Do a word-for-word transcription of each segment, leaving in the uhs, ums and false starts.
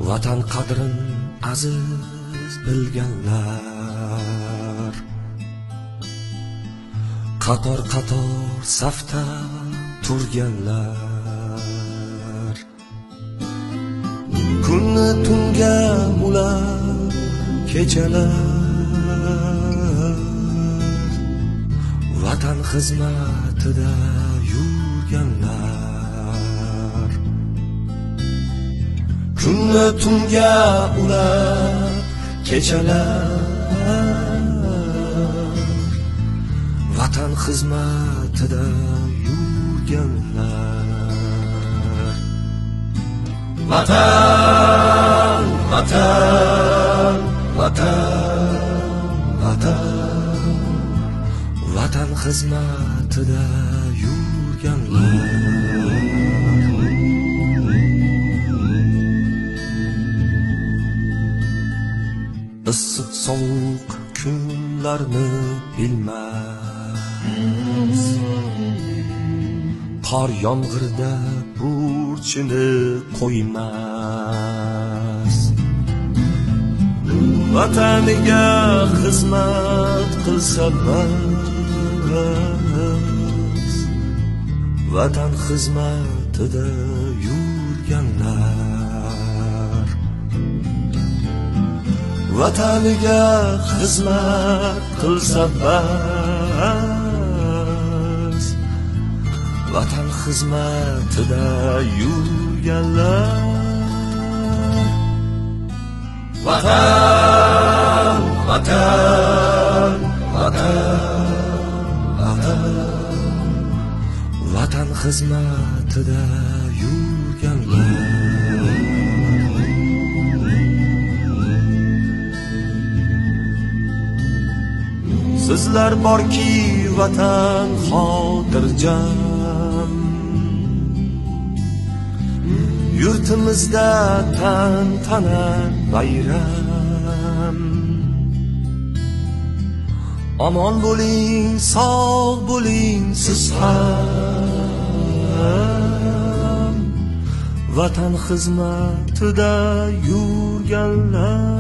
ۋەتەن قەدرىن ئەزىز بىلگەنلەر، قاتار-قاتار سەپتە تۇرگەنلەر، كۈننى تۈنگە بۇلاپ كېچىلەر، ۋەتەن خىزمىتىدە يۈرگەنلەر. كۈننى تۈنگە ئۇلاپ كېچىلەر، ۋەتەن خىزمىتىدە يۈرگەنلەر. ۋەتەن، ۋەتەن، ۋەتەن، ۋەتەن. ۋەتەن خىزمىتىدە يۈرگەنلەر. ئىسسىق سوغۇق كۈنلەرنى بىلمەس، قار يامغۇردا بۇرچىنى قويماس. ۋەتەنگە خىزمەت قىلسا بەس، ۋەتەن خىزمىتىدە يۈرگەنلەر. ۋەتەنگە خىزمەت قىلسا بەس، ۋەتەن خىزمىتىدە يۈرگەنلەر. ۋەتەن، ۋەتەن، ۋەتەن، ۋەتەن. ۋەتەن خىزمىتىدە يۈرگەنلەر. سىزلەر باركى ۋەتەن خاتىرجەم، يۇرتىمىزدا تەنتەنە بايرام. ئامان بولۇڭ، ساغ بولۇڭ سىز ھەم، ۋەتەن خىزمىتىدە يۈرگەنلەر.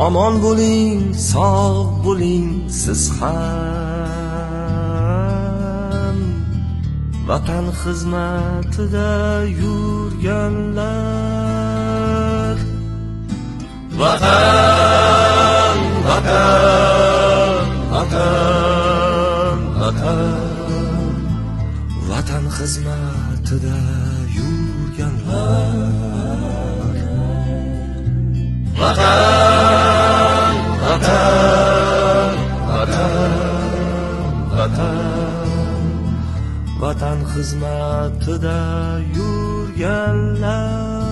ئامان بولۇڭ، ساغ بولۇڭ سىز ھەم، ۋەتەن خىزمىتىدە يۈرگەنلەر. ۋەتەن، ۋەتەن، ۋەتەن، ۋەتەن. ۋەتەن خىزمىتىدە يۈرگەنلەر. ۋەتەن، ۋەتەن، ۋەتەن، ۋەتەن. ۋەتەن خىزمىتىدە يۈرگەنلەر.